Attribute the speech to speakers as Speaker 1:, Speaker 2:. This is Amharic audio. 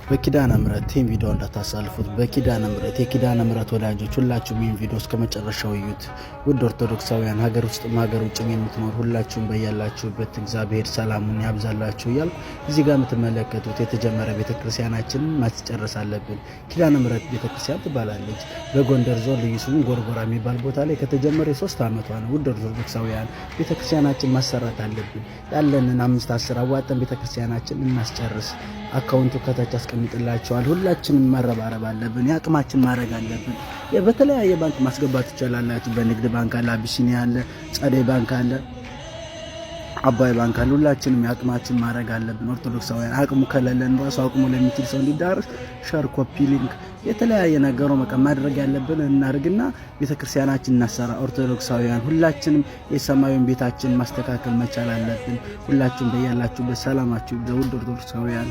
Speaker 1: በኪዳነ ምሕረት ይህን ቪዲዮ እንዳታሳልፉት። በኪዳነ ምሕረት የኪዳነ ምሕረት ወዳጆች ሁላችሁም ይህን ቪዲዮ እስከ መጨረሻው እዩት። ውድ ኦርቶዶክሳውያን ሀገር ውስጥም ሀገር ውጭም የምትኖር ሁላችሁም በያላችሁበት እግዚአብሔር ሰላሙን ያብዛላችሁ እያልኩ እዚህ ጋር የምትመለከቱት የተጀመረ ቤተክርስቲያናችንን ማስጨረስ አለብን። ኪዳነ ምሕረት ቤተክርስቲያን ትባላለች። በጎንደር ዞን ልዩ ስሙ ጎርጎራ የሚባል ቦታ ላይ ከተጀመረ የ3 ዓመቷ ነው። ውድ ኦርቶዶክሳውያን ቤተክርስቲያናችን ማሰራት አለብን። ያለንን 5 10 አዋጠን ቤተክርስቲያናችን እናስጨርስ። አካውንቱ ከታች አስቀምጥላችኋል። ሁላችንም መረባረብ አለብን። የአቅማችን ማድረግ አለብን። በተለያየ ባንክ ማስገባት ትችላላችሁ። በንግድ ባንክ አለ፣ አቢሲኒያ አለ፣ ጸደይ ባንክ አለ፣ አባይ ባንክ አለ። ሁላችንም የአቅማችን ማድረግ አለብን። ኦርቶዶክሳውያን አቅሙ ከሌለን ራሱ አቅሙ ለሚችል ሰው እንዲዳረስ share፣ copy link የተለያየ ነገሩ መቀ ማድረግ ያለብን እናድርግና ቤተክርስቲያናችን እናሰራ። ኦርቶዶክሳውያን ሁላችንም የሰማዩን ቤታችን ማስተካከል መቻል አለብን። ሁላችሁም በያላችሁበት ሰላማችሁ ይብዛ። ውድ ኦርቶዶክሳውያን።